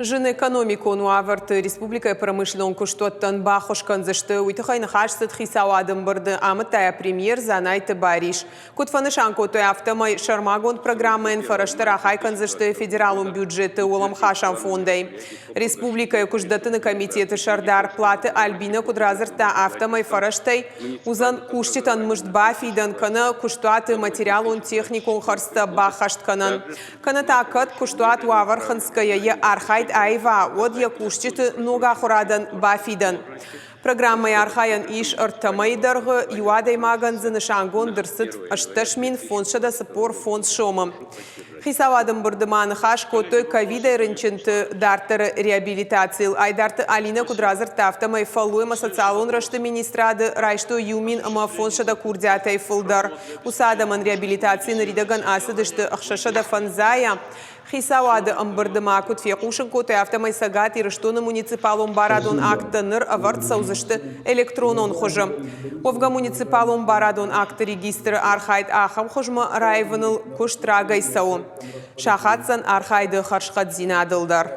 Зын экономикон уавӕрты республикӕйы промышленнон куыстуӕттӕн баххуыс кӕндзысты. Уый тыххӕй ныхас цыд хицауады ӕмбырды, амыдта йӕ премьер Дзанайты Барис. Куыд фӕнысан кодтой, афтӕмӕй сӕрмагонд программӕйӕн фӕрӕзтӕ рахай кӕндзысты федералон бюджеты уӕлӕмхасӕн фондӕй. Республикӕйы куыстдӕттыны комитеты сӕрдар Платы Альбинӕ куыд радзырдта, афтӕмӕй фӕрӕзтӕй уыдзӕн кусджытӕн мызд бафидӕн кӕнӕ куыстуаты материалон-техникон хӕрдзтӕ баххӕст кӕнӕн. Кӕнӕ та кӕд куыстуат уавӕр хынцгӕйӕ йӕ архайд аива, уӕд йӕ кусджыты ног ахуырадӕн бафидӕн. Программӕйы архайӕн ис ӕртӕ мӕйы дӕргъы, иу адӕймагӕн дзы нысангонд ӕрцыд 18 545 сомы. Хицауады ӕмбырды ма ныхас кодтой ковидӕй рынчынты дарддӕры реабилитацийыл. Айдарты Алинӕ куыд радзырдта, афтӕмӕй фӕллой ӕмӕ социалон рӕзты министрады райстой 1500 курдиатӕй фылдӕр. Уыцы адӕмӕн реабилитаци ныридӕгӕн ацыдысты 605-ӕй. Хицауады ӕмбырды ма куыд фехъусын кодтой, афтӕмӕй Цӕгат Ирыстоны муниципалон барадон акттӕ ныр ӕвӕрд цӕудзысты электронон хуызы. Уӕвгӕ муниципалон барадон акты регистры архайд ахӕм хуызмӕ раивыныл куыст рагӕй цӕуы. Сахатдзӕн архайды хӕрзхъӕддзинадыл дӕр.